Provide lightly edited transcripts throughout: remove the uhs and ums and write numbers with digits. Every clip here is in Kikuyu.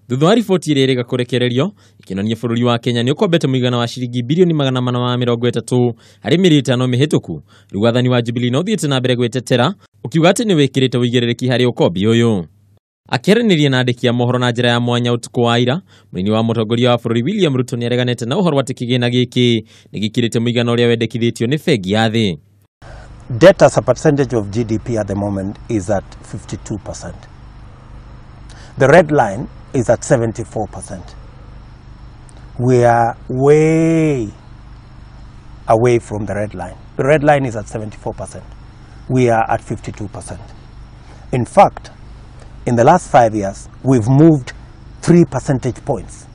Thutha wa riboti ĩrĩa ĩrĩga kũrekererio ĩkĩonania bũrũri wa Kenya nĩ ũkombete mũigana wa ciringi birioni 430 harĩ mĩeri 5 mĩhĩtũku, rĩu wathani wa Jubilee no ũthiĩte na mbere gwĩtetera ũkiuga atĩ nĩ wĩkĩrĩte ũigĩrĩrĩki harĩ ũkombi ũyũ. Akĩaranĩria na andĩki a mohoro na njĩra ya mwanya ũtukũ wa ira, mũnini wa mũtongoria wa bũrũri William Ruto nĩ areganĩte na ũhoro atĩ kĩgĩna gĩkĩ nĩ gĩkĩrĩte mũigana ũrĩa wendekithĩtio nĩ bengi ya thĩ. Debt as a percentage of GDP at the moment is at 52%. The red line is at 74%. We are way away from the red line. The red line is at 74%. We are at 52%. In fact, in the last 5 years, we've moved 3 percentage points.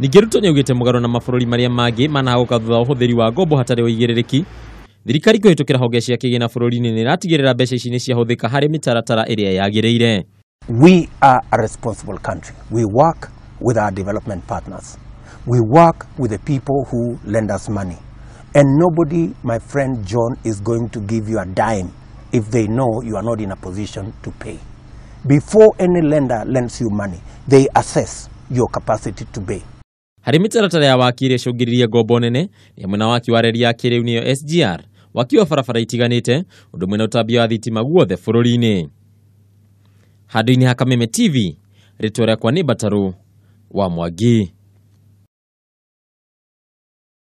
Ningĩ Ruto nĩaugĩte mũgarũ na mabũrũri marĩa mangĩ manahagũka thutha wa ũhũthĩri wa ngombo hatarĩ ũigĩrĩrĩki, thirikari kũhĩtũkĩra honge cia kĩgĩna bũrũri-inĩ nĩ ĩratigĩrĩra mbeca ici nĩ ciahũthĩka harĩ mĩtaratara ĩrĩa yagĩrĩire. We are a responsible country. We work with our development partners. We work with the people who lend us money. And nobody, my friend John, is going to give you a dime if they know you are not in a position to pay. Before any lender lends you money, they assess your capacity to pay. Harĩ mĩtaratara ya waki ĩrĩa ĩcũngĩrĩirie ngombo nene nĩ hamwe na waki wa reri ya kĩrĩu nĩyo SGR, waki wa barabara itiganĩte, ũndũ ũmwe na ũtambia wa thitima guothe bũrũri-inĩ. Handũ-inĩ ha Kameme TV, rĩtwa rĩakwa nĩ Mbatarũ wa Mwangi.